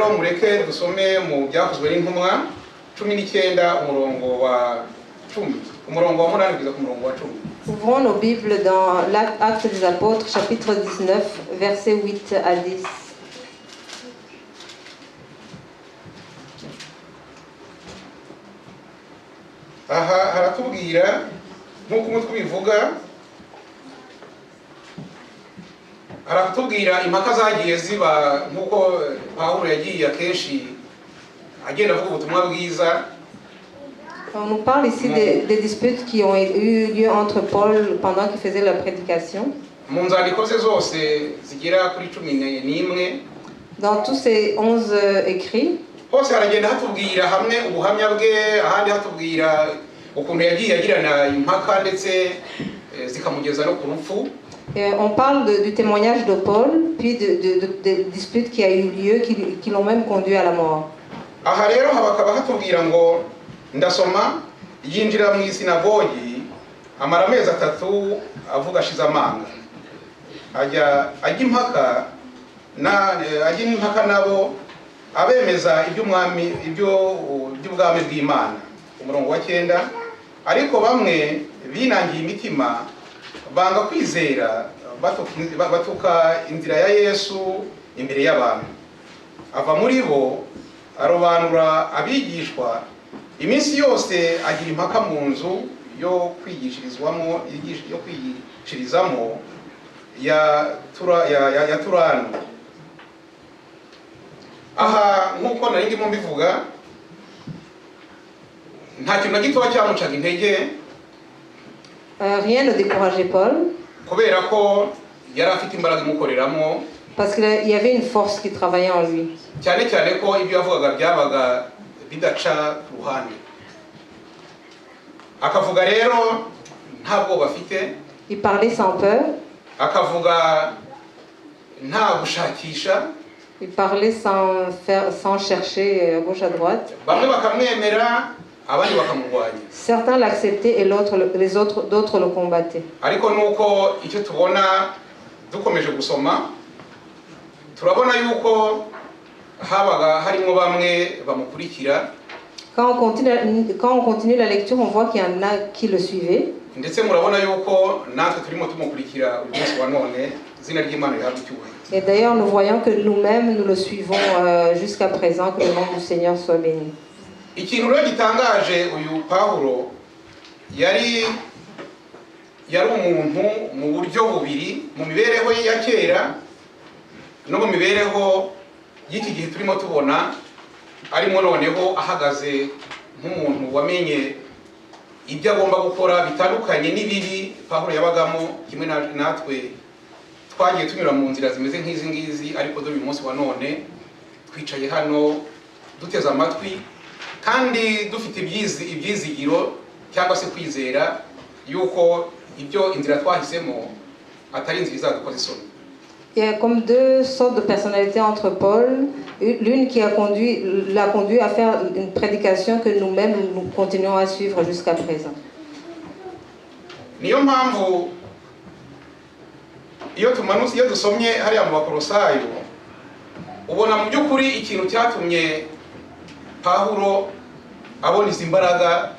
Rero mureke dusome mu Byakozwe n'Intumwa 19, umurongo wa 10, umurongo wa 8 kugeza ku murongo wa 10. Ouvrons nos Bibles dans l'Acte des Apôtres, chapitre 19, versets 8 à 10. Aha haratubwira nk'uko umutwe ubivuga, haratubwira impaka zagiye ziba nk'uko Pawulo yagiye akenshi agenda avuga ubutumwa bwiza. On nous parle ici des disputes qui ont eu lieu entre Paul pendant qu'il faisait la prédication. Mu nzandiko ze zose zigera kuri 11, Dans tous ces 11 écrits, hose haragenda hatubwira hamwe ubuhamya bwe, ahandi hatubwira ukuntu yagiye agirana impaka ndetse zikamugeza no ku rupfu. On parle du témoignage de Paul, puis de disputes qui a eu lieu, qui l'ont même conduit à la mort. Aha rero hakaba hatubwira ngo, ndasoma: yinjira mu isinagogi amara amezi 3 avuga ashize amanga, ajya impaka nabo, abemeza iby'umwami, ibyo by'ubwami bw'Imana. Umurongo wa 9: ariko bamwe binangiye imitima, banga kwizera, batuka inzira ya Yesu imbere y'abantu. Ava muri bo, arobanura abigishwa, iminsi yose agira impaka mu nzu yo kwigishirizwamo, yo kwigishirizamo ya Turano. Aha nk'uko nari ndimo mbivuga, nta kintu na gitoya cyamucaga intege, Rien ne décourageait Paul, kubera ko yari afite imbaraga imukoreramo, parce qu'il y avait une force qui travaillait en lui. Cyane cyane ko ibyo yavugaga byabaga bidaca ku ruhande. Akavuga rero nta bwoba afite, Il parlait sans peur, akavuga nta gushakisha, il parlait sans chercher à gauche, à droite. Bamwe bakamwemera, abandi bakamurwanya. Certains l'acceptaient et les autres, d'autres le combattaient. Ariko nuko icyo tubona dukomeje gusoma, turabona yuko habaga harimo bamwe bamukurikira. Quand on continue la lecture, on voit qu'il y en a qui le suivaient. Ndetse murabona yuko natwe turimo tumukurikira uyu munsi wa none. Izina ry'Imana rihabwa icyubahiro. Et d'ailleurs, nous voyons que nous-mêmes, nous le suivons jusqu'à présent, que le nom du Seigneur soit béni. Ikintu rero gitangaje, uyu Pawulo yari umuntu mu buryo bubiri, mu mibereho ye ya kera no mu mibereho y'iki gihe turimo tubona arimo noneho ahagaze nk'umuntu wamenye ibyo agomba gukora bitandukanye n'ibibi Pawulo yabagamo. Kimwe natwe twagiye tunyura mu nzira zimeze nk'izi ngizi, ariko dore uyu munsi wa none twicaye hano duteze amatwi kandi dufite ibyizigiro cyangwa se kwizera yuko ibyo inzira twahisemo atari inzira izadukoza isoni. Il y a comme deux sortes de personnalités entre Paul. L'une qui l'a conduit à faire une prédication que nous-mêmes nous continuons à suivre jusqu'à présent. Niyo mpamvu iyo tumanutse, iyo dusomye hariya mu Bakorosayo, ubona mu by'ukuri ikintu cyatumye Pawulo abona izi mbaraga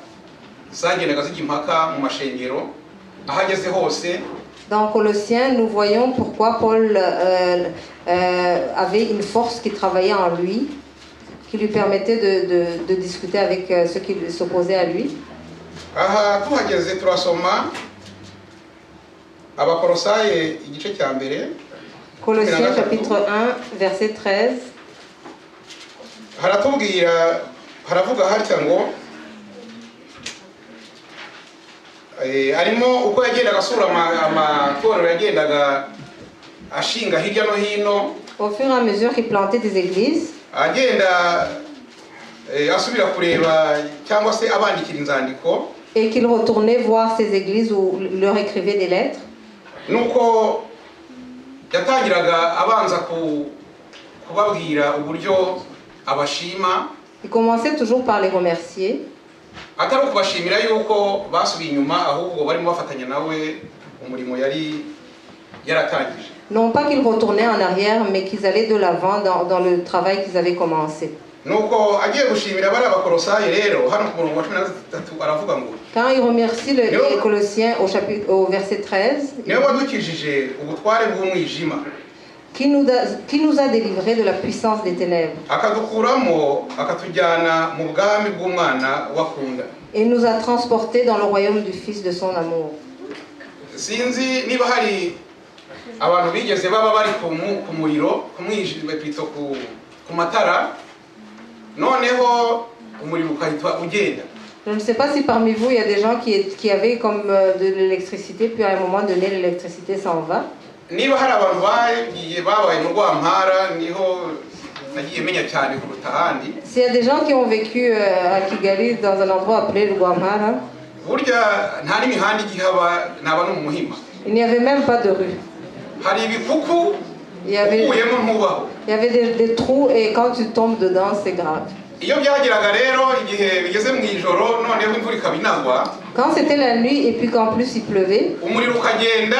zagendaga zijya impaka mu mashengero aho ageze hose. Dans Colossiens, nous voyons pourquoi Paul avait une force qui travaillait en lui, qui lui permettait de discuter avec ceux qui s'opposaient à lui. Aha tuhageze turasoma Abakorosaye igice cya mbere. Colossiens chapitre 1, verset 13. Haratubwira, haravuga hatya ngo arimo uko yagendaga asura amatorero yagendaga ashinga hirya no hino, Au fur et à mesure qu'il plantait des églises, agenda asubira kureba cyangwa se abandikira inzandiko, et qu'il retournait voir ces églises où il leur écrivait des lettres, nuko yatangiraga abanza kubabwira uburyo abashima, il commençait toujours par les remercier, atari ukubashimira yuko basubiye inyuma, ahubwo barimo bafatanya nawe umurimo yari yaratangije. Non pas qu'ils retournaient en arrière, mais qu'ils allaient de l'avant dans le travail qu'ils avaient commencé. Nuko agiye gushimira bari Abakorosayi rero, hano ku murongo wa 13 aravuga ngo Quand il remercie les Colossiens au chapitre, au verset 13, niwe wadukijije ubutware bw'umwijima qui nous a délivrés de la puissance des ténèbres akadukuramo akatujyana mu bwami bw'umwana we akunda. Et nous a transportés dans le royaume du Fils de son amour. Sinzi niba hari abantu bigeze baba bari ku muriro, ku mwijima, plutôt ku matara, noneho umuriro ukahita ugenda. Je ne sais pas si parmi vous, il y a des gens qui avaient comme de l'électricité, puis à un moment donné, l'électricité s'en va. Niba hari abantu bagiye babaye mu Rwampara, niho nagiye menya cyane kuruta ahandi. S'il y a des gens qui ont vécu à Kigali, dans un endroit appelé le Rwampara, burya nta n'imihanda igihaba, naba no mu Muhima. Il n'y avait même pas de rue. Hari ibikuku Il y avait, ukuyemo ntubaho. il y avait des trous et quand tu tombes dedans, c'est grave. Iyo byageraga rero igihe bigeze mu ijoro, noneho imvura ikaba inagwa, Quand c'était la nuit et puis qu'en plus il pleuvait, umuriro ukagenda,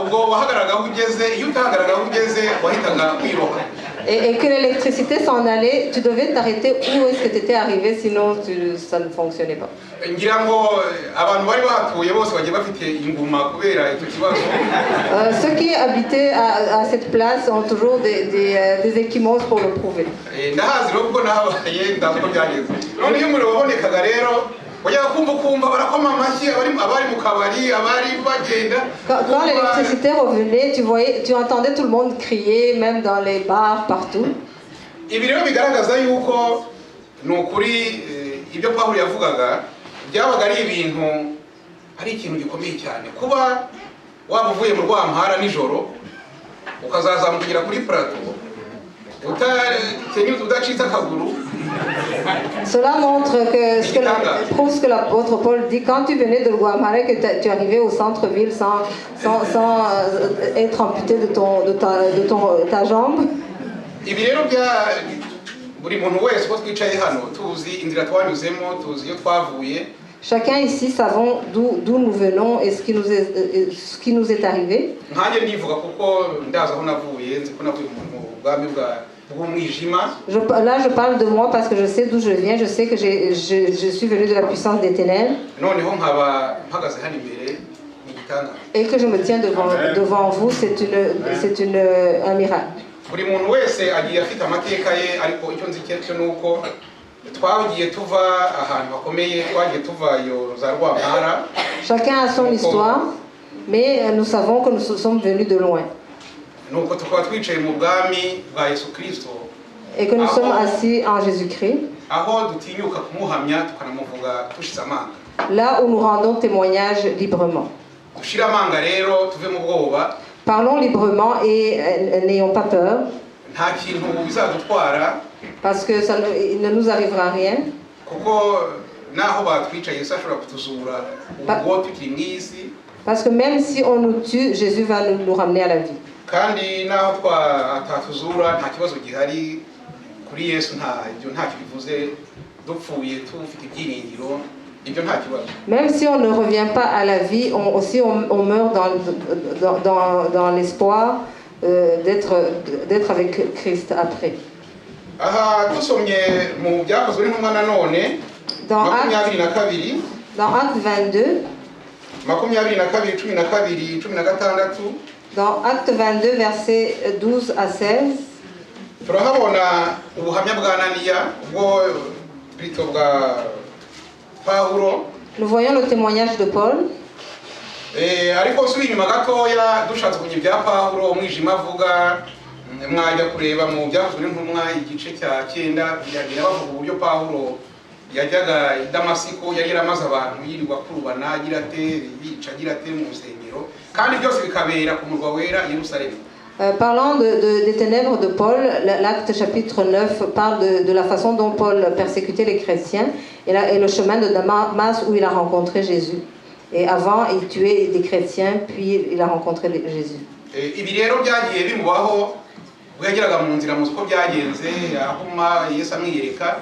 ubwo wahagararaga aho ugeze, iyo utahagararaga aho ugeze wahitaga wiroha. et que l'électricité s'en allait, tu devais t'arrêter où est-ce que tu étais arrivé, sinon ça ne fonctionnait pas. Ngira ngo abantu bari bahatuye bose bagiye bafite inguma kubera icyo kibazo. Ceux qui habitaient à cette place ont toujours des ecchymoses pour le prouver. Ndahazi rero kuko nahabaye, ndazi uko byagenze. None iyo umuriro wabonekaga rero, wajyaga kumva ukumva barakoma amashyi, abari mu kabari, abari bagenda. Quand l'électricité revenait, tu voyais, tu entendais tout le monde crier, même dans les bars, partout. Ibi rero bigaragaza yuko ni ukuri ibyo Pawulo yavugaga byabaga ari ibintu, ari ikintu gikomeye cyane kuba waba uvuye mu Rwampara nijoro ukazazamuka ukagera kuri Plateau utakenyutse, udacitse akaguru. Cela montre que, ce que la- prouve ce que l'apôtre Paul dit. Quand tu venais de Rwampara, que tu arrivais au centre-ville sans être amputé de ta jambe. Ibi rero bya buri muntu wese uko twicaye hano tuzi inzira twanyuzemo, tuzi iyo twavuye. Chacun ici savons d'où nous venons et ce qui nous est arrivé. Nkanjye ndivuga kuko ndazi aho navuye, nzi ko navuye mu bwami bw'umwijima. Là, je parle de moi parce que je sais d'où je viens, je sais que je suis venu de la puissance des ténèbres Noneho nkaba mpagaze hano imbere, ni igitangaza. Et que je me tiens devant vous, c'est un miracle. Buri muntu wese agiye afite amateka ye, ariko icyo nzi cyo ni uko twagiye tuva ahantu hakomeye, twagiye tuva iyo za Rwampara. Chacun a son histoire, mais nous savons que nous sommes venus de loin Nuko tukaba twicaye mu bwami bwa Yesu Kirisito et que nous sommes assis en Jésus-Christ, aho dutinyuka kumuhamya tukanamuvuga dushize amanga. Là où nous rendons témoignage librement. Dushire amanga rero, tuve mu bwoba. Parlons librement et n'ayons pas peur, Nta kintu bizadutwara parce que il ne nous arrivera rien. Kuko naho batwica, Yesu ashobora kutuzura ubwo tukiri mu isi. Parce que même si on nous tue, Jésus va nous ramener à la vie. Kandi naho twa atatuzura, nta kibazo gihari kuri Yesu, nta ibyo ntacyo bivuze, dupfuye tufite ibyiringiro, ibyo nta kibazo. Même si on ne revient pas à la vie, aussi on meurt dans l'espoir d'être avec Christ après. Aha dusomye mu Byakozwe n'Intumwa nanone Dans Actes, 22 dans Actes 22, 22, 12, 16, dans Actes 22, versets 12 à 16, turahabona ubuhamya bwa Ananiya, ubwo plutôt bwa Pawulo. Nous voyons le témoignage de Paul. Ariko nsubiye inyuma gatoya, dushatse kumenya ibya Pawulo umwijima avuga, mwajya kureba mu Byakozwe n'Intumwa igice cya 9, biragenda bavuga uburyo Pawulo yajyaga i Damasiko, yari yaramaze abantu, yirirwa akurubana, agira ate, yica, agira ate mu nsengero, kandi byose bikabera ku murwa wera i Yerusalemu. Parlant des ténèbres de Paul, l'Acte chapitre 9 parle de la façon dont Paul persécutait les chrétiens et le chemin de Damas où il a rencontré Jésus. Et avant, il tuait des chrétiens, puis il a rencontré Jésus. Ibi rero byagiye bimubaho ubwo yageraga mu nzira, muzi uko byagenze, ahuma, Yesu amwiyereka,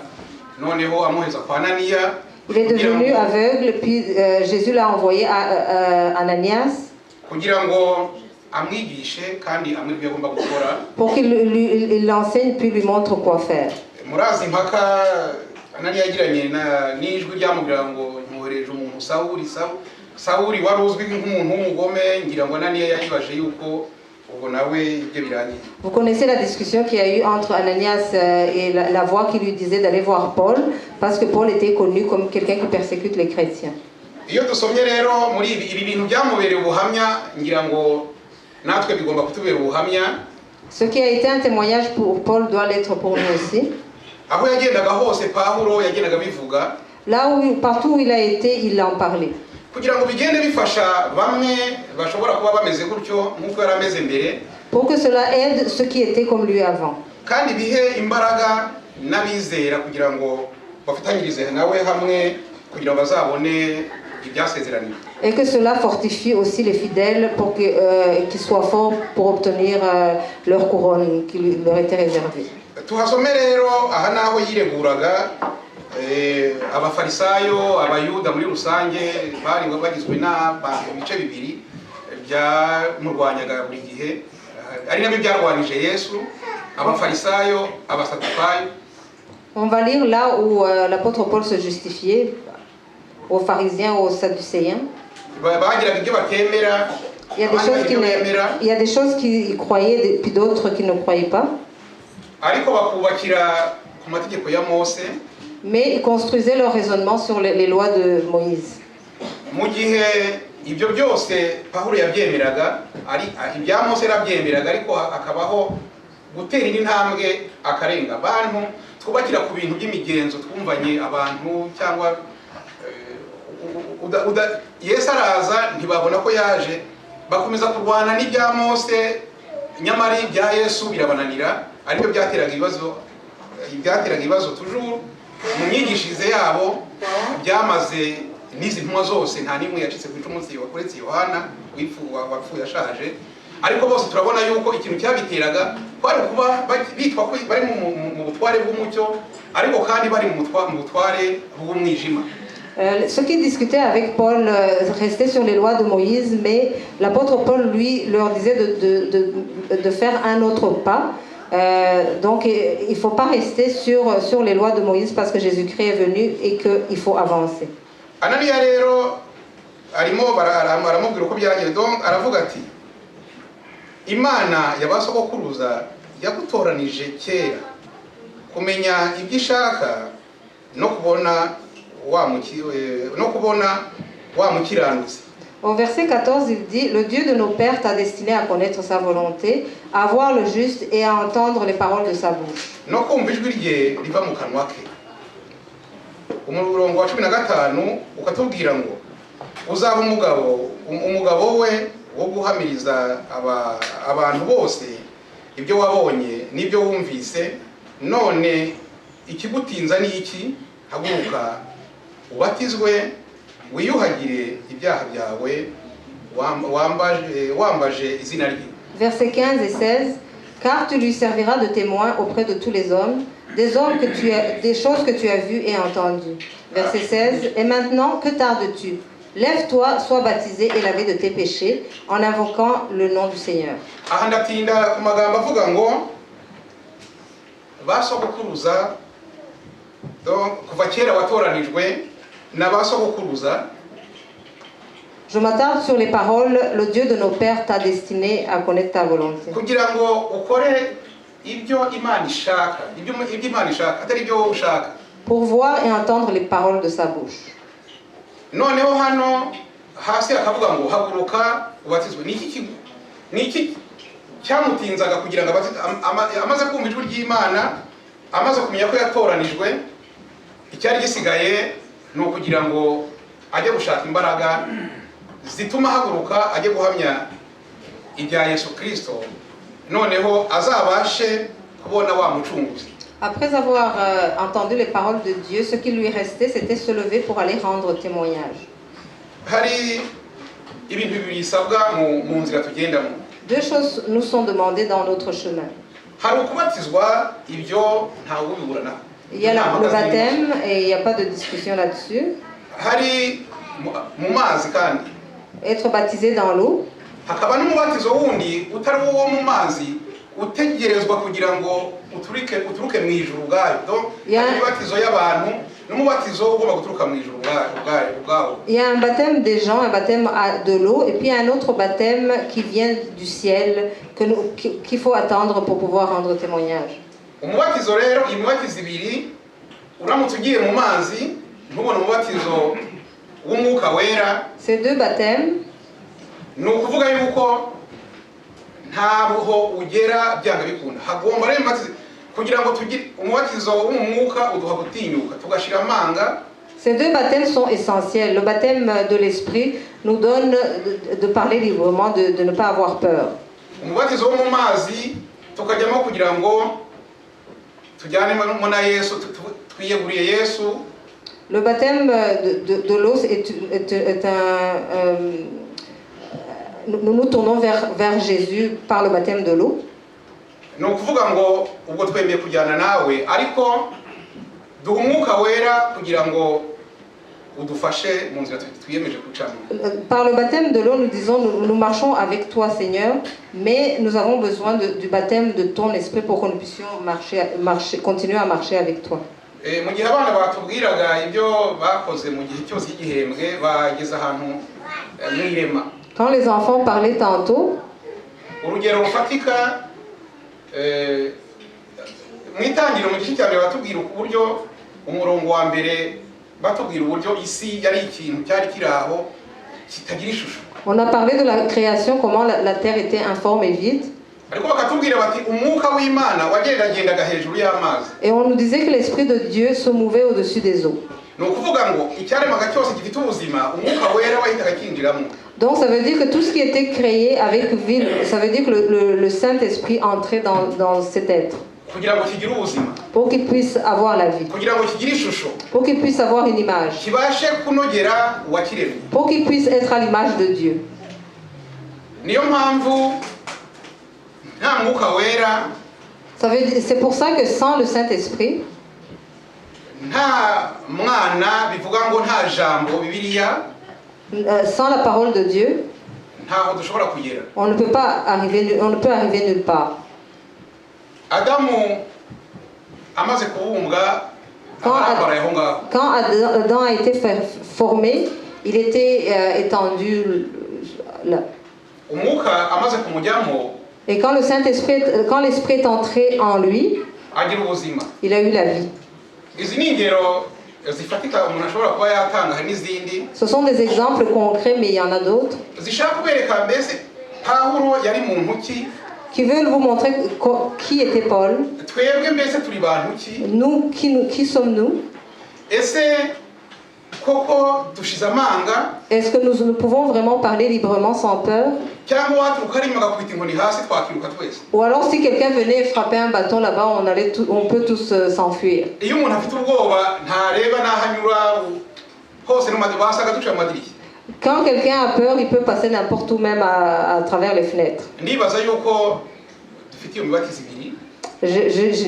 noneho amuheza kwa Ananiya. Il est kugira devenu aveugle, puis Jésus l'a envoyé à Ananias kugira ngo Amwigishe kandi amwereke ibyo agomba gukora. Pour qu'il il l'enseigne puis lui montre quoi faire. Murazi impaka Ananiya yagiranye n'ijwi ryamubwira ngo nyohereje umuntu Sawuli. Sawuli wari uzwi nk'umuntu w'umugome, ngira ngo Ananiya yayibaje yuko ubwo nawe ibyo birangiye. Vous connaissez la discussion qu'il y a eu entre Ananias et la voix qui lui disait d'aller voir Paul, parce que Paul était connu comme quelqu'un qui persécute les chrétiens. Iyo dusomye rero muri ibi bintu byamubereye ubuhamya, ngira ngo natwe bigomba kutubera ubuhamya. Ce qui a été un témoignage pour Paul doit l'être pour nous aussi. Aho yagendaga hose Pawulo yagendaga abivuga. Partout où il a été, il en parlait. Kugira ngo bigende bifasha bamwe bashobora kuba bameze gutyo nk'uko yari ameze mbere. Pour que cela aide ceux qui étaient comme lui avant. Kandi bihe imbaraga n'abizera kugira ngo bafatanyirize nawe hamwe kugira ngo bazabone ibyasezeranijwe. Et que cela fortifie aussi les fidèles pour qu'ils soient forts pour obtenir leur couronne qui leur était réservée. Tuhasome rero aha naho yireguraga abafarisayo, abayuda muri rusange bari bagizwe n'abantu ibice bibiri byamurwanyaga buri gihe, ari nabyo byarwanyije Yesu, abafarisayo, abasadukayo. On va lire là où l'apôtre Paul se justifiait aux pharisiens, aux sadducéens. Bagiraga ibyo batemera, Il y a des abandi choses bagira qui ibyo ne- bemera, il y a des choses qu'ils croyaient, puis d'autres qui ne croyaient pas. Ariko bakubakira ku mategeko ya Mose. Mais ils construisaient leur raisonnement sur les lois de Moïse. Mu gihe ibyo byose Pawulo yabyemeraga, ari ibya Mose yarabyemeraga, ariko hakabaho gutera indi ntambwe akarenga. Abantu twubakira ku bintu by'imigenzo twumvanye abantu cyangwa Yesu araza ntibabona ko yaje, bakomeza kurwana n'ibya Mose, nyamara ibya Yesu birabananira, aribyo byateraga ibibazo toujours mu myigishirize yabo. Byamaze n'izi ntumwa zose, nta n'imwe yacitse ku icumu uretse Yohana wapfuye ashaje, ariko bose turabona yuko ikintu cyabiteraga kwari kuba bitwa ko bari mu butware bw'umucyo, ariko kandi bari mu butware bw'umwijima. Ceux qui discutaient avec Paul restaient sur les lois de Moïse, mais l'apôtre Paul, lui, leur disait de faire un autre pas. Donc, il ne faut pas rester sur les lois de Moïse parce que Jésus-Christ est venu et qu'il faut avancer. Ananiya rero arimo aramubwira uko byagenze. Donc aravuga ati Imana ya ba sogokuruza yagutoranije kera kumenya ibyo ishaka no kubona wa mukiranutsi. Au verset 14, il dit: «Le Dieu de nos pères t'a destiné à connaître sa volonté, à voir le juste et à entendre les paroles de sa bouche.» No kumva ijwi rye riva mu kanwa ke. Umurongo wa 15 ukatubwira ngo uzaba umugabo we wo guhamiriza abantu bose ibyo wabonye n'ibyo wumvise. None ikigutinza ni iki? Haguruka ubatizwe wiyuhagire ibyaha byawe wambaje izina rye. Versets 15 et 16: «Car tu lui serviras de témoin auprès de tous les hommes, des hommes que tu as, des choses que tu as vues et entendues.» Verset 16: «Et maintenant, que tardes-tu? Lève-toi, sois baptisé et lavé de tes péchés en invoquant le nom du Seigneur.» Aha ndatinda ku magambo avuga ngo ba sogokuruza. Donc, kuva kera watoranijwe na ba sogokuruza. Je m'attarde sur les paroles: «Le Dieu de nos pères t'a destiné à connaître ta volonté.» Kugira ngo ukore ibyo Imana ishaka, ibyo Imana ishaka atari ibyo wowe ushaka. Pour voir et entendre les paroles de sa bouche. Noneho hano hasi akavuga ngo haguruka ubatizwe. Ni iki cyamutinzaga kugira ngo abatizwe? Amaze kumva ijwi ry'Imana, amaze kumenya ko yatoranijwe, icyari gisigaye ni ukugira ngo ajye gushaka imbaraga zituma ahaguruka ajye guhamya ibya Yesu Kirisito, noneho azabashe kubona wa mucunguzi. Après avoir entendu les paroles de Dieu, ce qui lui restait, c'était se lever pour aller rendre témoignage. Hari ibintu bibiri bisabwa mu nzira tugendamo. Deux choses nous sont demandées dans notre chemin. Hari ukubatizwa, ibyo ntawe ubiburana. Il y a le baptême et il n'y a pas de discussion là-dessus. Hari mu mazi kandi. Être baptisé dans l'eau. Hakaba n'umubatizo wundi utari uwo mu mazi, utegerezwa kugira ngo uturuke mu ijuru ubwayo. Donc, hari imibatizo y'abantu n'umubatizo ugomba guturuka mu ijuru ubwawo. Il y a un baptême des gens, un baptême de l'eau, et puis il y a un autre baptême qui vient du ciel, qu'il faut attendre pour pouvoir rendre témoignage. Umubatizo rero, iyi mibatizo ibiri, uramutse ugiye mu mazi ntubone umubatizo w'Umwuka Wera, Ces deux baptêmes, ni ukuvuga yuko ntabwo ugera byanga bikunda. Hagomba rero imibatizo kugira ngo tugire umubatizo wo mu mwuka, uduha gutinyuka, tugashira amanga. Ces deux baptêmes sont essentiels. Le baptême de l'Esprit nous donne de parler librement, de ne pas avoir peur. Umubatizo wo mu mazi tukajyamo kugira ngo tujyanemo na Yesu, twiyeguriye Yesu. Le baptême de l'eau est un... nous nous tournons vers Jésus par le baptême de l'eau. Ni ukuvuga ngo ubwo twemeye kujyana nawe, ariko duha Umwuka Wera kugira ngo udufashe mu nzira twiyemeje gucamo. Par le baptême de l'eau, nous disons, nous, nous marchons avec toi, Seigneur, mais nous avons besoin du baptême de ton esprit pour que nous puissions continuer à marcher avec toi. Mu gihe abana batubwiraga ibyo bakoze mu gihe cyose cy'igihembwe, bageze ahantu mu irema. Quand les enfants parlaient tantôt, Urugero rufatika, mu Itangiriro mu gice cya mbere batubwira uburyo, umurongo wa mbere, batubwira uburyo isi yari ikintu cyari kiri aho kitagira ishusho. On a parlé de la création, comment la terre était informe et vide. Ariko bakatubwira bati umwuka w'Imana wagendagendaga hejuru y'amazi. Et on nous disait que l'Esprit de Dieu se mouvait au-dessus des eaux. Ni ukuvuga ngo icyaremaga cyose gifite ubuzima, Umwuka Wera wahitaga kinjiramo. Donc ça veut dire que tout ce qui était créé avec vie, ça veut dire que le Saint-Esprit entrait dans cet être Kugira ngo kigire ubuzima, pour qu'il puisse avoir la vie, kugira ngo kigire ishusho, pour qu'il puisse avoir une image, kibashe kunogera uwakiremye. Pour qu'il puisse être à l'image de Dieu. Niyo mpamvu nta Mwuka Wera, C'est pour ça que sans le Saint-Esprit, nta mwana, bivuga ngo nta jambo Bibiliya, sans la parole de Dieu, ntaho dushobora kugera. On ne peut pas arriver, on ne peut arriver nulle part. Adamu amaze kubumbwa, arambaraye aho ngaho. Quand Adam a été formé, il était étendu là. Umwuka amaze kumujyamo, Et quand le Saint-Esprit, quand l'Esprit est entré en lui, agira ubuzima. Il a eu la vie. Izi ni ingero zifatika umuntu ashobora kuba yatanga, hari n'izindi Ce sont des exemples concrets, mais il y en a d'autres zishaka kubereka mbese Pawulo yari muntu ki, qui veulent vous montrer qui était Paul. Twebwe mbese turi bantu ki. Nous, qui sommes-nous? Ese koko dushize amanga, Est-ce que nous, nous pouvons vraiment parler librement sans peur? Cyangwa waturuka ari inyuma agakubita inkoni hasi twakiruka twese? Ou alors si quelqu'un venait frapper un bâton là-bas, on peut tous s'enfuir. Iyo umuntu afite ubwoba ntareba n'aho anyura hose no mu wasaga duca mu madirishya. Quand quelqu'un a peur, il peut passer n'importe où, même à travers les fenêtres. Ndibaza yuko dufite iyo mibatizo ibiri.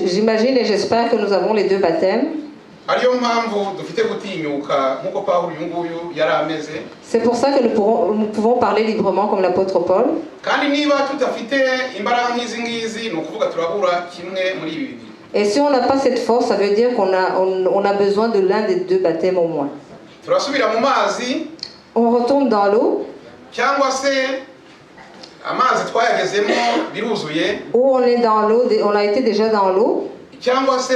J'imagine et j'espère que nous avons les deux baptêmes. Ariyo mpamvu dufite gutinyuka nk'uko Pawulo uyu nguyu yari ameze. C'est pour ça que nous pouvons parler librement comme l'apôtre Paul. Kandi niba tudafite imbaraga nk'izi ngizi, ni ukuvuga turabura kimwe muri ibi bibiri. Et si on n'a pas cette force, ça veut dire qu'on a, on a besoin de l'un des deux baptêmes au moins. Turasubira mu mazi, On retourne dans l'eau, cyangwa se amazi twayagezemo biruzuye, ou on est dans l'eau, on a été déjà dans l'eau, cyangwa se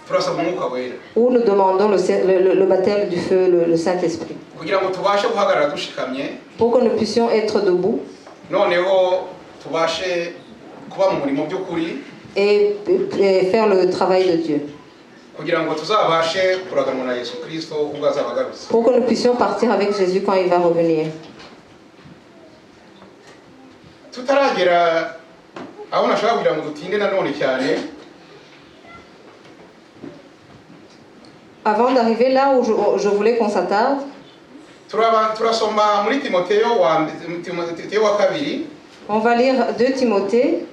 turasaba Umwuka Wera ou nous demandons le baptême du feu, le Saint-Esprit, kugira ngo tubashe guhagarara dushikamye, pour que nous puissions être debout noneho tubashe kuba mu murimo by'ukuri, et faire le travail de Dieu, kugira ngo tuzabashe kuraganwa na Yesu Kirisito ubwo azaba agarutse. Pour que nous puissions partir avec Jésus quand il va revenir. Tutaragera aho nashaka kugira ngo dutinde nanone cyane, Avant d'arriver là où je voulais qu'on s'attarde, turaba turasoma muri Timoteyo wa Timoteyo wa kabiri, on va lire 2 Timothée,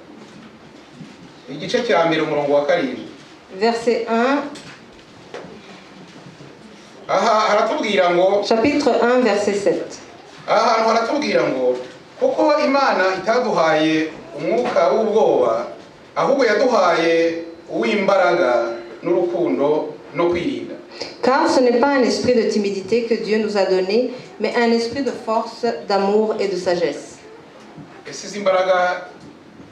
igice cya mbere, umurongo wa karindwi. Verset 1, Aha haratubwira ngo, chapitre 1, verset 7. Aha hantu haratubwira ngo Kuko Imana itaduhaye umwuka w'ubwoba, ahubwo yaduhaye uw'imbaraga n'urukundo no kwirinda. Car ce n'est pas un esprit de timidité que Dieu nous a donné, mais un esprit de force, d'amour et de sagesse. Ese izi mbaraga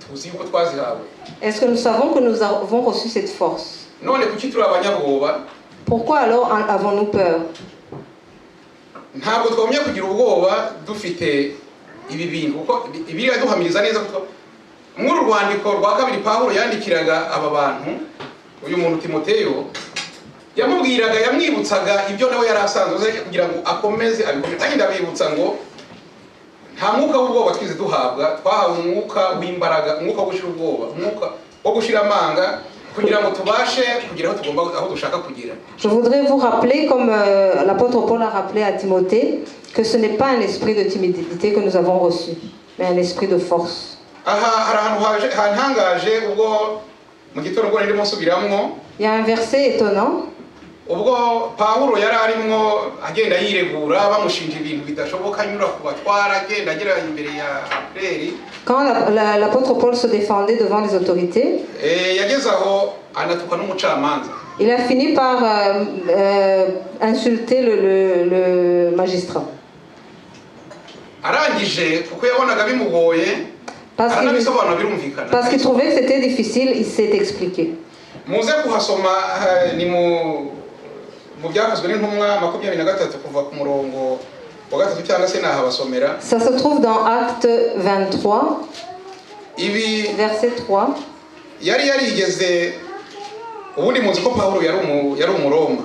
tuzi yuko twazihawe? Est-ce que nous savons que nous avons reçu cette force? None kuki turi abanyabwoba? Pourquoi alors en avons-nous peur? Ntabwo twagumye kugira ubwoba dufite ibi bintu, kuko Bibiliya iraduhamiriza neza ko muri uru rwandiko rwa kabiri Pawulo yandikiraga aba bantu, uyu muntu Timoteyo, yamubwiraga, yamwibutsaga ibyo nawe yari asanzwe azi kugira ngo akomeze abikomeze. Nanjye ndabibutsa ngo nta mwuka w'ubwoba twize duhabwa. Twahawe umwuka w'imbaraga, umwuka wo gushira ubwoba, umwuka wo gushira amanga, kugira ngo tubashe kugera aho tugomba, aho dushaka kugera. Je voudrais vous rappeler, comme l'apôtre Paul a rappelé à Timothée, que ce n'est pas un esprit de timidité que nous avons reçu, mais un esprit de force. Aha hari ahantu hantangaje ubwo mu gitondo ubwo ndimo nsubiramwo. Il y a un verset étonnant. Ubwo Pawulo yari arimwo agenda yiregura, bamushinja ibintu bidashoboka, anyura ku batwara, agenda agera imbere ya empereur. Quand l'apôtre Paul se défendait devant les autorités, Yageze aho anatuka n'umucamanza. Il a fini par insulter le magistrat. Arangije, kuko yabonaga bimugoye, aranabisobanura, birumvikana. Parce qu'il trouvait que c'était difficile, il s'est expliqué. Muze kuhasoma, ni mu Byakozwe n'Intumwa 23, kuva ku murongo wa 3, cyangwa se nahabasomera. Ça se trouve dans Acte 23, Ibi verset 3. yari yarigeze, ubundi muzi ko Pawulo yari Umuroma.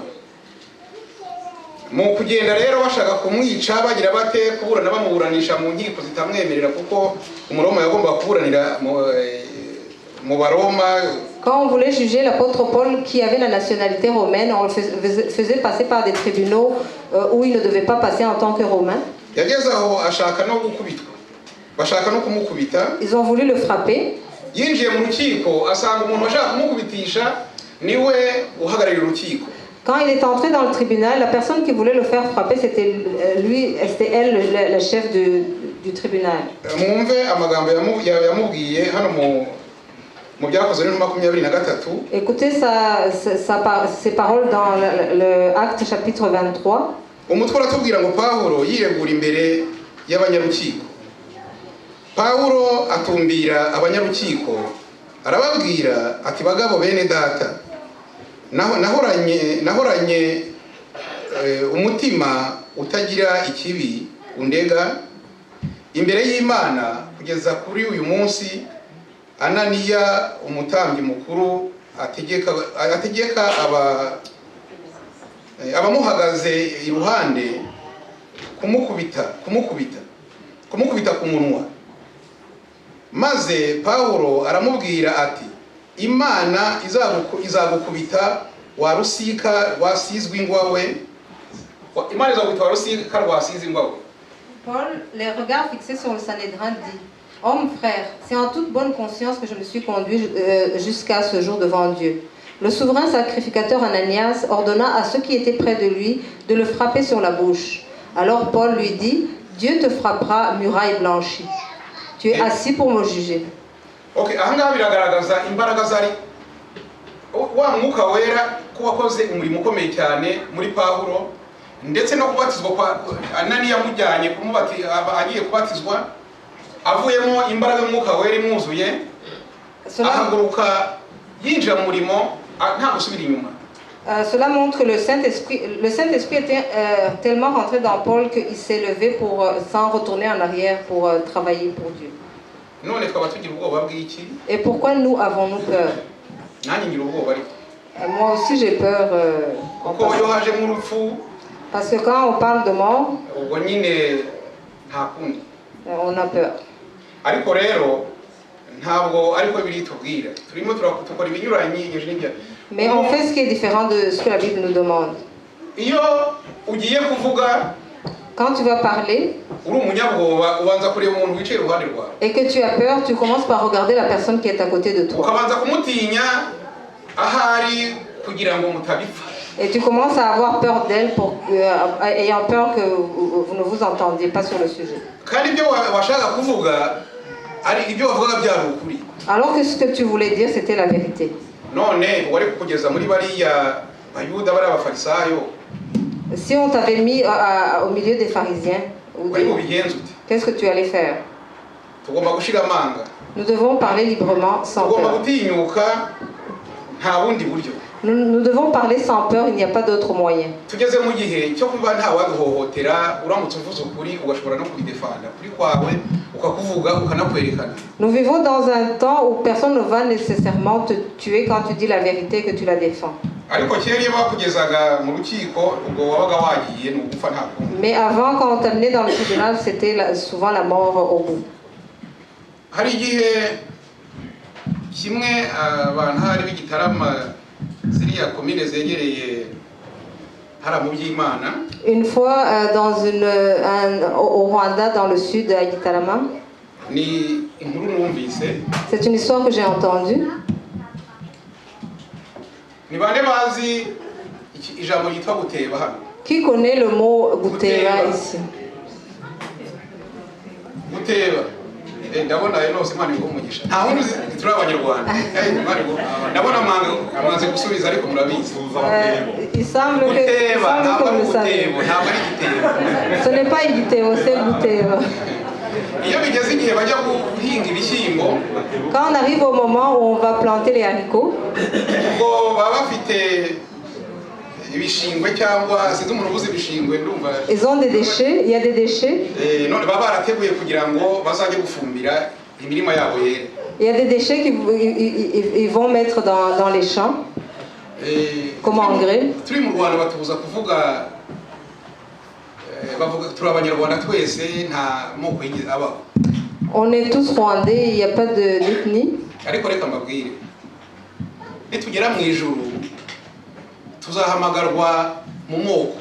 Mu kugenda rero bashaka kumwica, bagira bate, kuburana, bamuburanisha mu nkiko zitamwemerera, kuko Umuroma yagombaga kuburanira mu Baroma. Quand on voulait juger l'apôtre Paul, qui avait la nationalité romaine, on le faisait passer par des tribunaux où il ne devait pas passer en tant que Romain. Yageze aho ashaka no gukubitwa, bashaka no kumukubita. Ils ont voulu le frapper. Yinjiye mu rukiko, asanga umuntu washaka kumukubitisha niwe uhagarariye urukiko. Quand il est entré dans le tribunal, la personne qui voulait le faire frapper, c'était lui, c'était elle, le chef du tribunal. Mwumve amagambo yamubwiye hano mu Byakozwe n'Intumwa 23. Écoutez ses paroles dans le Acte chapitre 23. Umutwe uratubwira ngo Pawulo yiregura imbere y'abanyarukiko. Pawulo atumbira abanyarukiko, arababwira ati: "Bagabo bene data, nahoranye umutima utagira ikibi undega imbere y'Imana kugeza kuri uyu munsi." Ananiya umutambyi mukuru ategeka abamuhagaze iruhande kumukubita ku munwa. Maze Pawulo aramubwira ati: "Imana izagukubita, wa rusika rwasizwe ingwa we. Imana izagukubita, wa rusika rwasizwe ingwa we." Paul, les regards fixés sur le Sanhédrin, dit: "Homme frère, c'est en toute bonne conscience que je me suis conduit jusqu'à ce jour devant Dieu." Le souverain sacrificateur Ananias ordonna à ceux qui étaient près de lui de le frapper sur la bouche. Alors Paul lui dit: "Dieu te frappera, muraille blanchie. Tu es assis pour me juger." Okay, ahangaha biragaragaza imbaraga zari wa Mwuka Wera ko wakoze umurimo ukomeye cyane muri Pawulo, ndetse no kubatizwa kwa Ananiya yamujyanye agiye kubatizwa, avuyemo imbaraga y'Umwuka Wera imwuzuye, ahaguruka yinjira mu murimo nta gusubira inyuma. Cela montre que le Saint-Esprit était tellement rentré dans Paul qu'il s'est levé sans retourner en arrière pour travailler pour Dieu. None twaba tugira ubwoba bw'iki? Et pourquoi nous avons-nous peur? Nanjye ngira ubwoba ariko. Moi aussi j'ai peur en Kuko iyo passant. Hajemo urupfu, Parce que quand on parle de mort, ubwo nyine nta kundi. On a peur. Ariko rero ntabwo ariko Bibiliya itubwira. Turimo tukora ibinyuranyije n'ibya Mais on fait ce qui est différent de ce que la Bible nous demande. Iyo ugiye kuvuga, Quand tu vas parler uri umunyabwoba, ubanza kureba umuntu wicaye iruhande rwawe, et que tu as peur, tu commences par regarder la personne qui est à côté de toi. Ukabanza kumutinya ahari kugira ngo mutabipfa. Et tu commences à avoir peur d'elle, ayant peur que vous ne vous entendiez pas sur le sujet. Kandi ibyo washaka kuvuga ari ibyo wavugaga byari ukuri. Alors que ce que tu voulais dire, c'était la vérité. None wari kukugeza muri bariya bayuda, bariya bafarisayo, Si on t'avait mis au milieu des pharisiens, wari bubigenze ute? Qu'est-ce que tu allais faire? Tugomba gushira amanga. Nous devons parler librement, sans Tugomba peur. Gutinyuka, nta bundi buryo. Nous, nous devons parler sans peur, il n'y a pas d'autre moyen. Tugeze mu gihe cyo kuba nta waduhohotera, uramutse uvuze ukuri ugashobora no kubidefanda kuri kwawe, ukakuvuga, ukanakwerekana. Nous vivons dans un temps où personne ne va nécessairement te tuer quand tu dis la vérité et que tu la défends. Ariko kera iyo bakugezaga mu rukiko, ubwo wabaga wagiye, ni ugupfa, nta kundi. Mais avant, quand on t'amenait dans le tribunal, c'était souvent la mort au bout. Hari igihe kimwe abantu hari b'i Gitarama, ziriya komine zegereye hariya mu Byimana, Une fois, dans une, un- au au Rwanda, dans le sud, à Gitarama, ni inkuru numvise. C'est une histoire que j'ai entendue. Ni bande bazi ijambo ryitwa guteba hano? Qui connaît le mot guteba Guteba. ici? Guteba. Ndabona Enos, Imana iguhe umugisha. Nta wundi uzi, turi abanyarwanda. Imana ndabona mwanze gusubiza, ariko murabizi. Il Guteba semble ntabwo que ari vous le savez. ugutebo, ntabwo ari igitebo. Ce n'est pas igitebo, c'est guteba. Iyo bigeze igihe bajya guhinga ibishyimbo, Quand on arrive au moment où on va planter les haricots, ubwo baba bafite ibishingwe, cyangwa sinzi umuntu ubuze ibishingwe, ndumva. Ils ont des déchets, il y a des déchets. None baba barateguye kugira ngo bazajye gufumbira imirima yabo yere. Il y a des déchets qu'ils ils vont mettre dans les champs comme engrais. Turi mu Rwanda batubuza kuvuga, bavuga turi abanyarwanda twese, nta moko yigeze abaho. On est tous rwandais, il n'y a pas d'ethnie. Ariko reka mbabwire, nitugera mu ijuru tuzahamagarwa mu moko.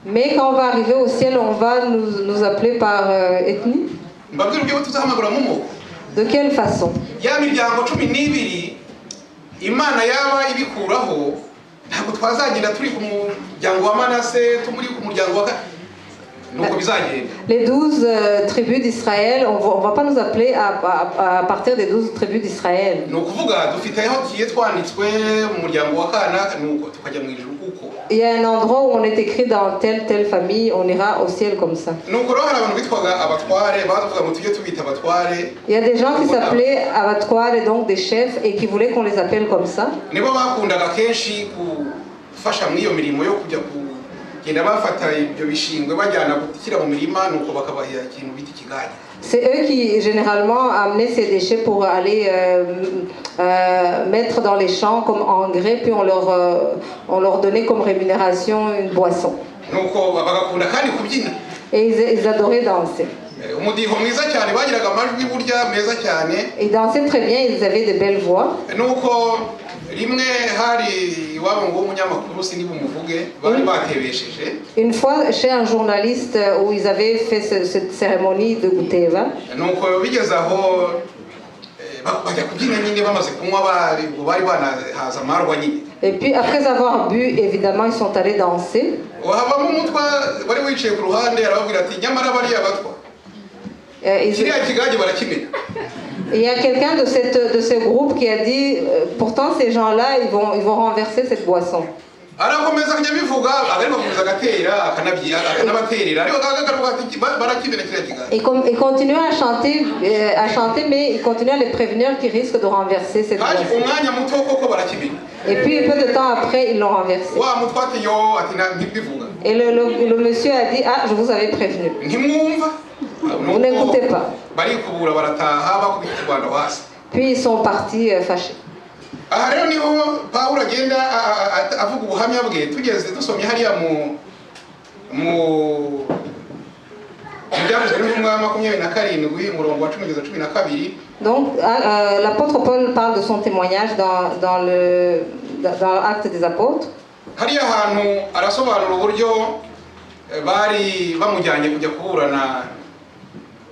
Mais quand on va arriver au ciel, on va nous appeler par ethnie. Mbabwire uburyo tuzahamagarwa mu moko. De quelle façon? Ya miryango 12 Imana yaba ibikuraho, ntabwo twazagenda turi ku muryango wa Manase, turi ku muryango wa nuko bizagenda. Les 12 tribus d'Israël, on ne va pas nous appeler à partir des 12 tribus d'Israël. Ni ukuvuga dufite aho tugiye twanditswe mu muryango wa kanaka, nuko tukajya mu ijuru kuko Il y a un endroit où on est écrit dans telle, telle famille, on ira au ciel comme ça. Nuko rero hari abantu bitwaga abatware, bavuga ngo tujye tubita abatware. Il y a des gens qui s'appelaient abatware et donc des chefs et qui voulaient qu'on les appelle comme ça. Nibo bakundaga kenshi gufasha muri iyo mirimo yo kujya kugenda bafata ibyo bishingwe bajyana gushyira mu mirima, nuko bakabaha ikintu bita ikigage. C'est eux qui généralement amenaient ces déchets pour aller mettre dans les champs comme engrais, puis on leur donnait comme rémunération une boisson. Nuko bagakunda kandi kubyina. Et ils adoraient danser. Umudiho mwiza cyane, bagiraga amajwi burya meza cyane. Ils dansaient très bien, ils avaient de belles voix. Nuko rimwe hari iwabo ngo w'umunyamakuru, sindi bumuvuge, bari batebesheje. Une fois, chez un journaliste où ils avaient fait cette cérémonie de guteba, Nuko bigeze aho bajya kubyina nyine, bamaze kunywa, bari ubwo bari banahaza amarwa nyine. Et puis après avoir bu, évidemment, ils sont allés danser. Havamo umutwa wari wicaye ku ruhande, arababwira ati: "Nyamara bariya batwa, kiriya kigage barakimena." Il y a quelqu'un de ce groupe qui a dit: "Pourtant ces gens-là, ils vont renverser cette boisson." Arakomeza akajya abivuga, ariko akomeza agatera, akanabaterera, ariko akagaruka ati: "Barakimena kiriya kigage." Et continuait à chanter, mais il continuait à les prévenir qu'ils risquent de renverser cette Haje boisson. Umwanya muto koko barakimena. Et puis peu de temps après, ils l'ont renversé. Wa mutwa ati: "Yo," ati: "Ntibivuga." Et le monsieur a dit: "Ah, je vous avais prévenu." "Ntimwumva." Vous n'écoutez pas. Barikubura barataha bakubita ikibando hasi. Puis ils sont partis fâchés. Aha rero niho Pawulo agenda avuga ubuhamya bwe. Tugeze dusomye hariya mu Byakozwe n'Intumwa 27, umurongo wa 10 kugeza 12. Donc, l'apôtre Paul parle de son témoignage dans l'Acte des Apôtres. Hariya hantu arasobanura uburyo bari bamujyanye kujya kuburana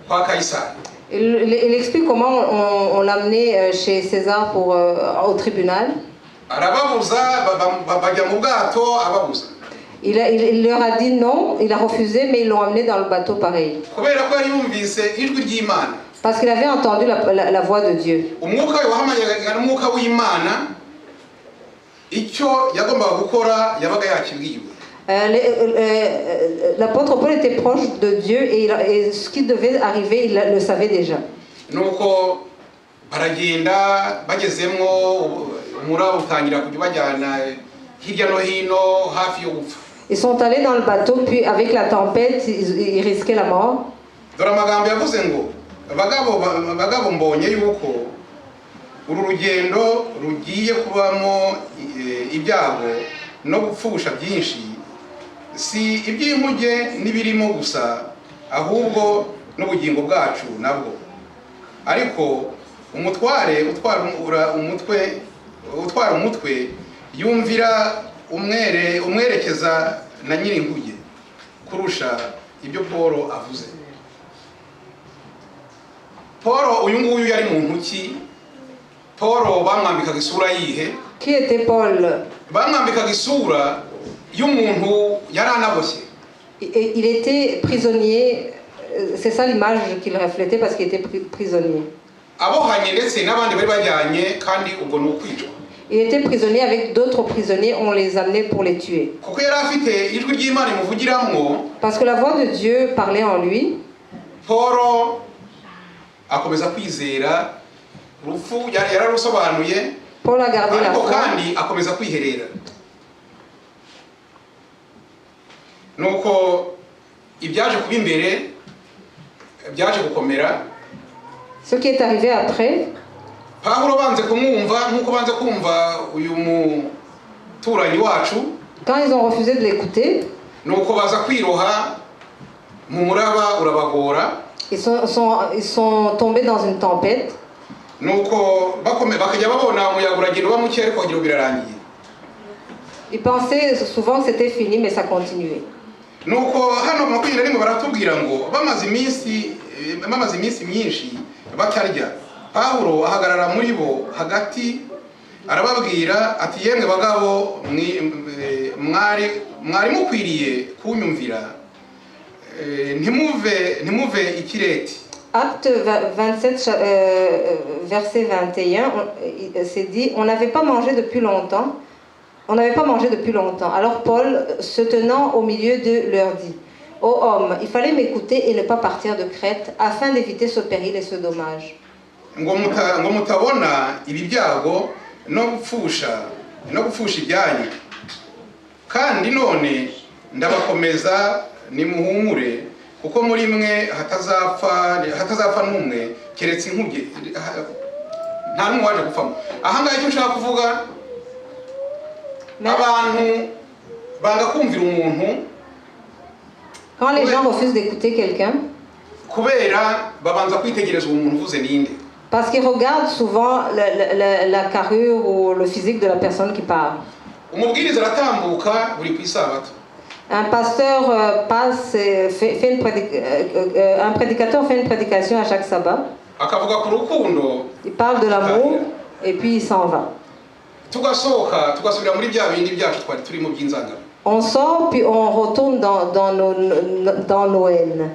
kwa Kayisari. Il explique comment on l'amenait chez César au tribunal. Arababuza, bajya mu bwato ababuza. Il leur a dit non, il a refusé, mais ils l'ont amené dans le bateau pareil. Kubera ko yari yumvise ijwi ry'Imana. Parce qu'il avait entendu la voix de Dieu. Umwuka we wahamagaga n'umwuka w'Imana, icyo yagombaga gukora yabaga yakibwiwe. L'apôtre Paul était proche de Dieu et ce qui devait arriver, il le savait déjà. Nuko baragenda, bagezemwo umuraba utangira kujya ubajyana hirya no hino hafi yo gupfa. Ils sont allés dans le bateau, puis avec la tempête, ils risquaient la mort. Dore amagambo yavuze ngo: "Bagabo, bagabo, mbonye yuko uru rugendo rugiye kubamo ibyago no gupfusha byinshi, si iby'inkuge n'ibirimo gusa, ahubwo n'ubugingo bwacu nabwo." Ariko umutware utwara umutwe yumvira umwere umwerekeza na nyir'inkuge kurusha ibyo Paul avuze. Paul uyu nguyu yari muntu ki? Paul bamwambikaga isura yihe? Qui était Paul? Bamwambikaga isura y'umuntu yari anaboshye. Il était prisonnier, c'est ça l'image qu'il reflétait, parce qu'il était prisonnier. Abohanye ndetse n'abandi bari bajyanye, kandi ubwo ni ukwicwa. Il était prisonnier avec d'autres prisonniers, on les amenait pour les tuer. Kuko yari afite ijwi ry'Imana rimuvugiramwo. Parce que la voix de Dieu parlait en lui. Paul akomeza kwizera urupfu, yari yararusobanuye. Paul a gardé la Ariko foi. kandi akomeza kwiherera. Nuko ibyaje kuba imbere byaje gukomera. Ce qui est arrivé après, Pawulo banze kumwumva nk'uko banze kumva uyu muturanyi wacu. quand ils ont refusé de l'écouter, Nuko baza kwiroha mu muraba, urabagora. ils sont tombés dans une tempête. Nuko bakajya babona umuyaga uragenda uba muke, ariko wagira ngo birarangiye. Ils pensaient souvent que c'était fini, mais ça continuait. Nuko hano 21 baratubwira ngo bamaze iminsi myinshi batarya, Pawulo ahagarara muri bo hagati, arababwira ati: "Yemwe bagabo, mwari mukwiriye kunyumvira, ntimuve i Kireti." Acte 27, verset 21, c'est dit: on n'avait pas mangé depuis longtemps. On n'avait pas mangé depuis longtemps. Alors Paul, se tenant au milieu d'eux, leur dit: Ô homme, il fallait m'écouter et ne pas partir de Crète, afin d'éviter ce péril et ce dommage. Ngo mutabona ibi byago no gupfusha ibyanyu. Kandi none ndabakomeza, nimuhumure, kuko muri mwe hatazapfa n'umwe keretse inkuge. Nta n'umwe waje gupfamo. Ahangaha icyo nshaka kuvuga, abantu banga kumvira umuntu Quand les gens refusent d'écouter quelqu'un, kubera babanza kwitegereza uwo muntu uvuze ninde. parce qu'ils regardent souvent la carrure ou le physique de la personne qui parle. Umubwiriza aratambuka buri ku isabato. Un pasteur passe, fait, fait une prédic- un prédicateur fait une prédication à chaque sabbat. Akavuga ku rukundo. Il parle de l'amour et puis il s'en va. Tugasohoka, tugasubira muri bya bindi byacu twari turimo by'inzangano. On sort, puis on retourne dans nos haines.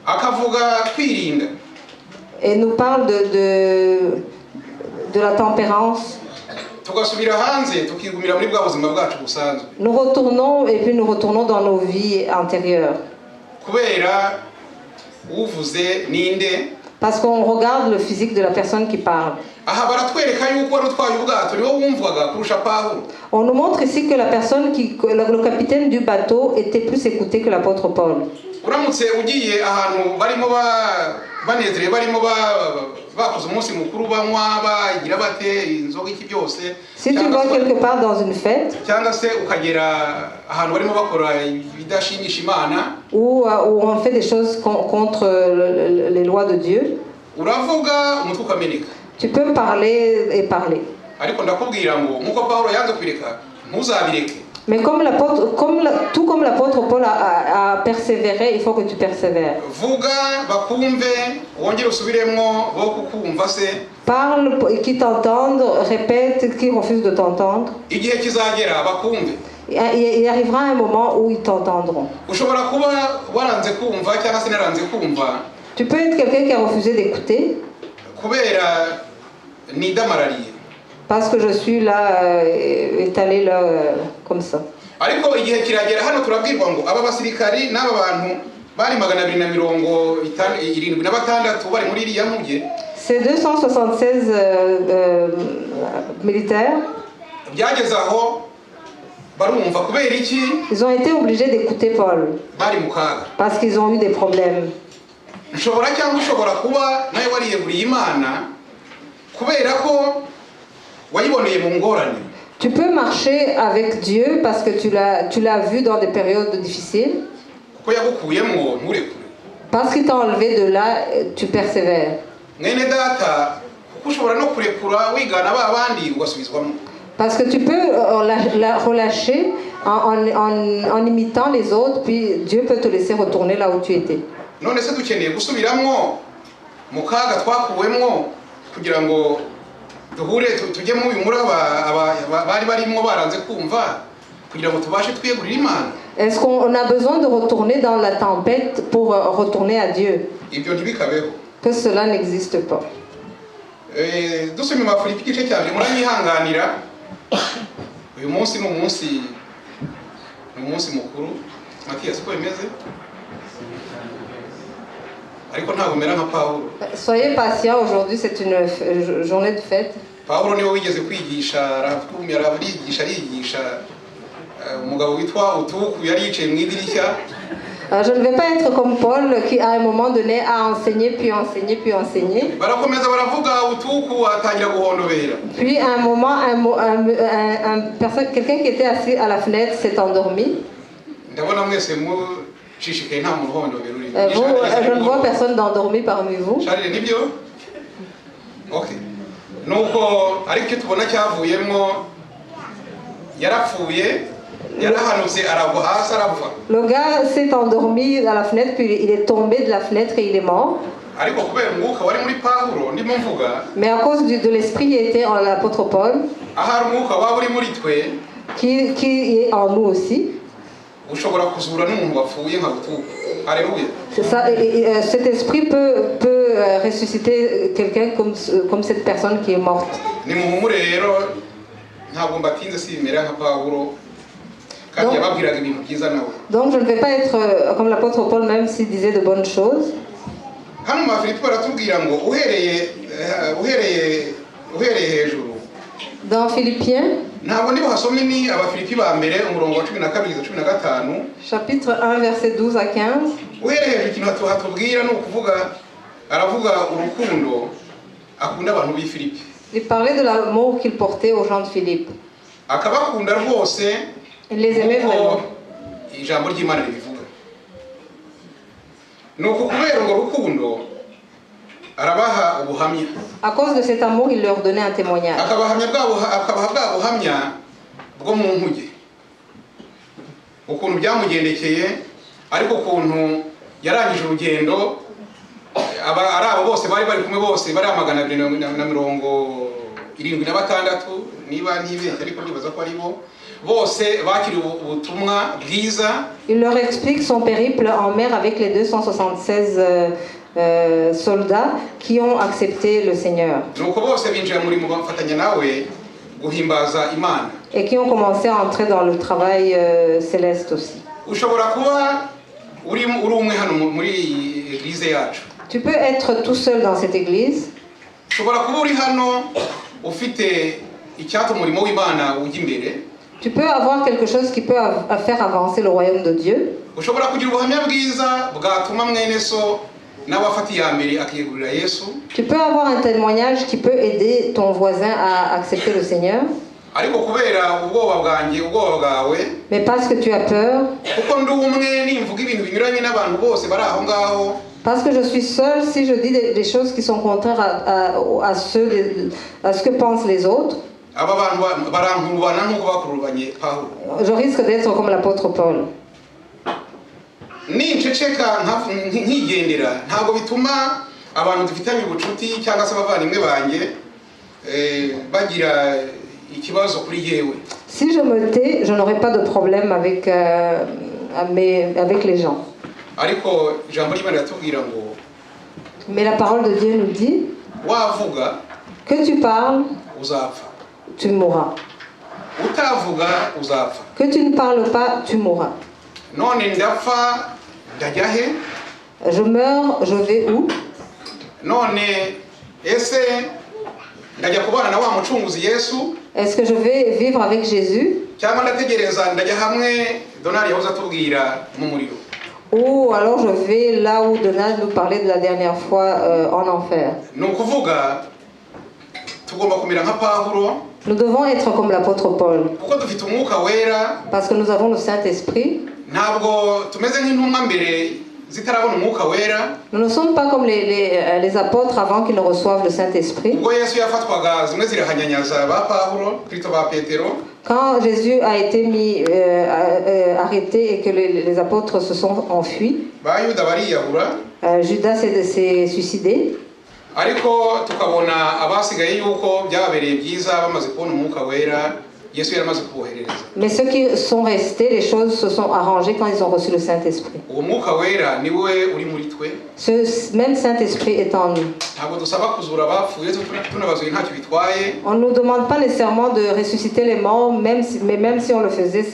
Akavuga kwirinda. Et nous parle de la tempérance. Tugasubira hanze, tukigumira muri bwa buzima bwacu busanzwe. Nous retournons et puis nous retournons dans nos vies antérieures. Kubera uvuze ninde. Parce qu'on regarde le physique de la personne qui parle. Aha baratwereka yuko wari utwaye ubwato niwe wumvwaga kurusha Pawulo. On nous montre ici que la personne qui, que le capitaine du bateau était plus écouté que l'apôtre Paul. Uramutse ugiye ahantu barimo banezerewe, barimo bakoze umunsi mukuru, banywa, bagira bate inzoga, iki byose, Si tu cyangwa vas se- quelque part dans une fête cyangwa se ukagera ahantu barimo bakora ibidashimisha Imana, où on fait des choses contre les lois de Dieu, uravuga umutwe ukameneka. tu peux parler et parler. Ariko ndakubwira ngo nk'uko Pawulo yanze kubireka, ntuzabireke. Mais comme l'apôtre, comme la- tout comme l'apôtre Paul a persévéré, il faut que tu persévères. Vuga bakumve, wongere usubiremo bo kukumva se. Parle qu'ils t'entendent, répète qu'ils refusent de t'entendre. Igihe kizagera bakumve. Il arrivera un moment où ils t'entendront. Ushobora kuba waranze kumva cyangwa se naranze kumva Tu peux être quelqu'un qui a refusé d'écouter kubera nidamarariye. Parce que je suis là, étalé là, comme ça. Ariko igihe kiragera, hano turabwirwa ngo aba basirikari n'aba bantu bari 276 bari muri iriya nkuge. Ces 276 militaires, Byageze aho barumva. Kubera iki? Ils ont été obligés d'écouter Paul Bari mu kaga. Parce qu'ils ont eu des problèmes. Nshobora cyangwa ushobora kuba nawe wariyeguriye Imana kubera ko wayiboneye mu ngorane. Tu peux marcher avec Dieu parce que tu l'as vu dans des périodes difficiles. Kuko yagukuyemo, nturekure. Parce qu'il t'a enlevé de là, tu persévères. Mwene data, kuko ushobora no kurekura wigana ba bandi ugasubizwamo. Parce que tu peux la relâcher en imitant les autres, puis Dieu peut te laisser retourner là où tu étais. None se dukeneye gusubiramo mu kaga twakuwemwo kugira ngo duhure tujye mu uyu muraba bari barimo baranze kumva kugira ngo tubashe twiyegurire Imana? Est-ce qu'on a besoin de retourner dans la tempête pour retourner à Dieu? Ibyo ntibikabeho. Que cela n'existe pas. Dusoma mu Bafilipi igice cya mbere, muranyihanganira, uyu munsi ni umunsi mukuru. Matiyasi, uko bimeze, ariko ntabwo mera nka Pawulo. Soyez patients, aujourd'hui c'est une journée de fête. Pawulo niwe wigeze kwigisha, aratumira, arigisha, arigisha. Umugabo witwa Utuku yari yicaye mu idirishya. Je ne vais pas être comme Paul qui à un moment donné a enseigné, puis enseigné, puis enseigné. Barakomeza baravuga, Utuku atangira guhondobera. Puis à un moment, un, mo- un personne, quelqu'un qui était assis à la fenêtre s'est endormi. Ndabona mwese mushishikaye, nta muntu uhondobera urimo. Vous, je ne vois personne d'endormi parmi vous. Charles, nibyo, okay. Nuko ariko icyo tubona cyavuyemo, yarapfuye, yarahanutse, aragwa hasi, arapfa. Le gars s'est endormi à la fenêtre, puis il est tombé de la fenêtre et il est mort. Ariko kubera umwuka wari muri Pawulo ndimo mvuga, Mais à cause de l'esprit qui était en l'apôtre Paul, ahari umwuka waba uri muri twe, qui est en nous aussi, ushobora kuzura n'umuntu wapfuye nka Utuku. Haleluya. C'est ça, et cet esprit peut ressusciter quelqu'un comme cette personne qui est morte. Nimuhumure rero, ntabwo mbatinze, simera nka Pawulo kandi yababwiraga ibintu byiza nawe. Donc je ne vais pas être comme l'apôtre Paul, même s'il disait de bonnes choses. Hano mu Bafilipi baratubwira ngo uhereye hejuru. Dans Philippiens, Ntabwo niba hasomye, ni Abafilipi ba mbere, umurongo wa 12 kugeza 15. Chapitre 1, verset 12 à 15, Uhereye hejuru, ikintu hatubwira ni ukuvuga, aravuga urukundo akunda abantu b'i Filipi. Il parlait de l'amour qu'il portait aux gens de Philippe. Akabakunda rwose Il les aimait nk'uko vraiment. Ijambo ry'Imana ribivuga. Ni uku kubera urwo rukundo arabaha ubuhamya. À cause de cet amour, il leur donnait un témoignage. Akabaha bwa buhamya bwo mu nkuge, ukuntu byamugendekeye, ariko ukuntu yarangije urugendo, ari abo bose bari kumwe bose bari 276, niba ntibeshye, ariko ndibaza ko ari bo bose bakiriye ubutumwa bwiza. Il leur explique son périple en mer avec les 276 soldats qui ont accepté le Seigneur Nuko bose binjira muri mu bafatanya nawe guhimbaza Imana. Et qui ont commencé à entrer dans le travail céleste aussi. Ushobora kuba uri umwe hano muri iyi église yacu. Tu peux être tout seul dans cette église. Ushobora kuba uri hano ufite icyatuma umurimo w'Imana ujya imbere. Tu peux avoir quelque chose qui peut faire avancer le royaume de Dieu. Ushobora kugira ubuhamya bwiza bwatuma mwene so nawe afata iya mbere akiyegurira Yesu. Tu peux avoir un témoignage qui peut aider ton voisin à accepter le Seigneur. Ariko kubera ubwoba bwanjye, ubwoba bwawe, Mais parce que tu as peur, kuko ndi umwe, nimvuga ibintu binyuranye n'abantu bose bari aho ngaho, parce que je suis seule, si je dis des choses qui sont contraires à ce que pensent les autres, Aba bantu barankurubana nk'uko bakurubanye Pawulo. Je risque d'être comme l'apôtre Paul. Ninceceka nkigendera, ntabwo bituma abantu dufitanye ubucuti cyangwa se abavandimwe banjye bagira ikibazo kuri yewe. Si je me tais, je n'aurai pas de problème avec les gens. Ariko ijambo ry'Imana riratubwira ngo Mais la parole de Dieu nous dit wavuga que tu parles, uzapfa, tu mourras. Utavuga uzapfa. Que tu ne parles pas, tu mourras. None ndapfa ndajya he? Je meurs, je vais où? None ese ndajya kubana na wa mucunguzi Yesu, Est-ce que je vais vivre avec Jésus cyangwa ndategereza ndajya hamwe Donald yahoze atubwira mu muriro? Ou alors je vais là où Donald nous parlait de la dernière fois, en enfer? Ni ukuvuga tugomba kumera nka Pawulo, Nous devons être comme l'apôtre Paul kuko dufite Umwuka Wera. Parce que nous avons le Saint-Esprit. Ntabwo tumeze nk'intumwa mbere zitarabona Umwuka Wera. Nous ne sommes pas comme les apôtres avant qu'ils ne reçoivent le Saint-Esprit. Ubwo Yesu yafatwaga zimwe zirahanyanyaza ba Pawulo Kristo ba Petero. Quand Jésus a été arrêté et que les apôtres se sont enfuis, Ba Yuda bariyahura. Judas s'est suicidé. Ariko tukabona abasigaye yuko byababereye byiza bamaze kubona Umwuka Wera Yesu yaramaze kuboherereza. Mais ceux qui sont restés, les choses se sont arrangées quand ils ont reçu le Saint-Esprit. Uwo Mwuka Wera niwe uri muri twe. Ce même Saint-Esprit est en nous. Ntabwo dusaba kuzura abapfuye, tunabazuye ntacyo bitwaye. On ne nous demande pas nécessairement de ressusciter les morts, mais même si on le faisait,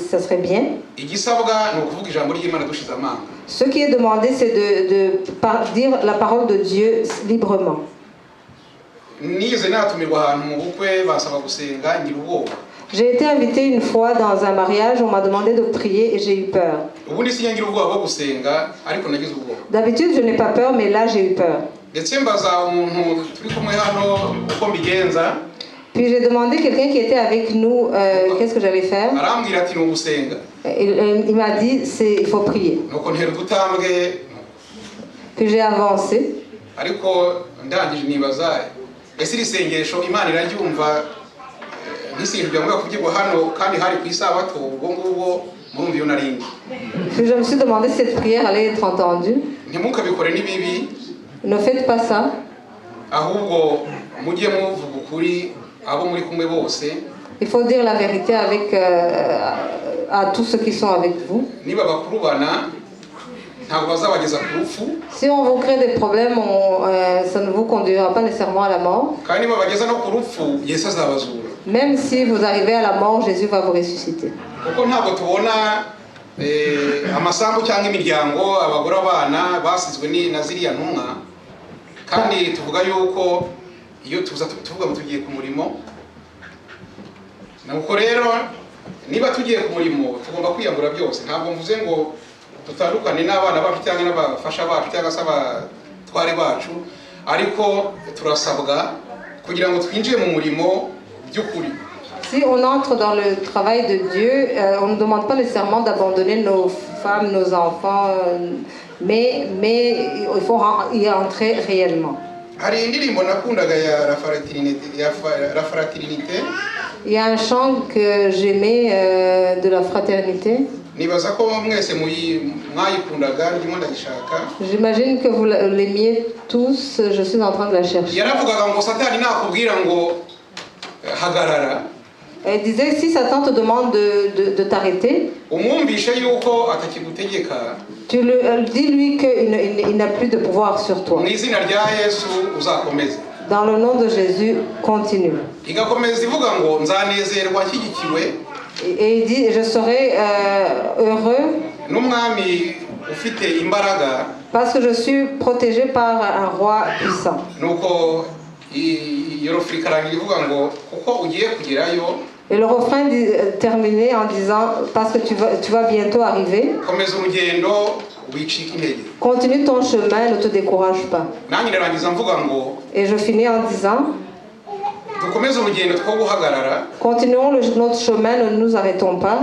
ça serait bien. Igisabwa ni ukuvuga ijambo ry'Imana dushize amanga. Ce qui est demandé, c'est de dire la parole de Dieu librement. Nigeze natumirwa ahantu mu bukwe basaba gusenga, ngira ubwoba. J'ai été invitée une fois dans un mariage, on m'a demandé de prier et j'ai eu peur. Ubundi sinjya ngira ubwoba bwo gusenga, ariko nagize ubwoba. D'habitude, je n'ai pas peur, mais là, j'ai eu peur. Ndetse mbaza umuntu turi kumwe hano uko mbigenza. Puis j'ai demandé à quelqu'un qui était avec nous qu'est-ce que j'allais faire. Arambwira ati ni ugusenga. Il m'a dit, il faut prier. Nuko ntera udutambwe. Puis j'ai avancé. Ariko ndangije nibaza ese iri sengesho Imana iraryumva, nk'isengesho byagomba kuvugirwa hano kandi hari ku isabato, ubwo ngubwo murumva iyo narindi. Puis je me suis demandé si cette prière allait être entendue. Ntimukabikore ni bibi. Ne faites pas ça. Ahubwo mujye muvuga ukuri abo muri kumwe bose. Il faut dire la vérité à tous ceux qui sont avec vous. Niba bakurubana ntabwo bazabageza ku rupfu. Si on vous crée des problèmes, ça ne vous conduira pas nécessairement à la mort. Kandi nibabageza no ku rupfu, Yesu azabazura. Même si vous arrivez à la mort, Jésus va vous ressusciter. Kuko ntabwo tubona amasambu cyangwa imiryango, abagore, abana basizwe na ziriya ntumwa, kandi tuvuga yuko iyo tuza tuvuga ngo tugiye ku murimo. Nuko rero niba tugiye ku murimo tugomba kwiyambura byose. Ntabwo mvuze ngo dutandukane n'abana bacu cyangwa n'abafasha bacu cyangwa se abatware bacu, ariko turasabwa kugira ngo twinjire mu murimo by'ukuri. Si on entre dans le travail de Dieu, on ne demande pas nécessairement d'abandonner nos femmes, nos enfants, mais il faut y entrer réellement. Hari indirimbo nakundaga ya La Fraternité, ya La Fraternité. Il y a un chant que j'aimais de la Fraternité. Nibaza ko mwese mwayikundaga, ndimo ndayishaka. J'imagine que vous l'aimiez tous, je suis en train de la chercher. Yaravugaga ngo Satani nakubwira ngo hagarara, Elle disait, si Satan te demande de t'arrêter, umwumvishe yuko atakigutegeka. Dis-lui qu'il il n'a plus de pouvoir sur toi. Mu izina rya Yesu uzakomeze. Dans le nom de Jésus, continue. Igakomeza ivuga ngo nzanezerwa nshyigikiwe Et il dit, je serai heureux n'umwami ufite imbaraga. Parce que je suis protégé par un roi puissant. Nuko iyo refrain ikarangira ivuga ngo kuko ugiye kugerayo. Et le refrain terminé en disant, parce que tu vas bientôt arriver, Komeza urugendo wicika intege. Continue ton chemin, ne te décourage pas. Nanjye ndarangiza mvuga ngo Et je finis en disant, dukomeze urugendo two guhagarara. Continuons notre chemin, ne nous arrêtons pas.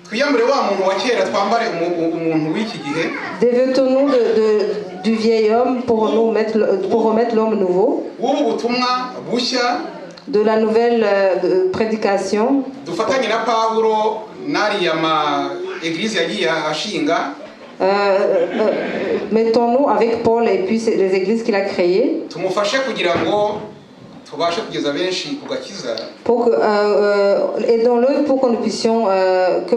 Twiyambure wa muntu wa kera, twambare umuntu w'iki gihe. Dévêtons-nous du vieil homme pour remettre l'homme nouveau. W'ubu butumwa bushya. De la nouvelle prédication. Dufatanye na Pawulo n'ariya ma église yagiye ashinga. Mettons-nous avec Paul et puis les églises qu'il a créées Tumufashe kugira ngo tubashe kugeza benshi ku gakiza. Pour que, aidons-le pour que nous puissions, que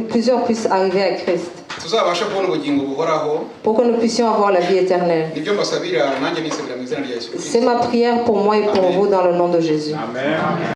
plusieurs puissent arriver à Christ, Tuzabashe kubona ubugingo buhoraho. Pour que nous puissions avoir la vie éternelle. Nibyo mbasabira nanjye nisabira mu izina rya Yesu C'est Kristo. ma prière pour moi et pour vous dans le nom de Jésus. Amen.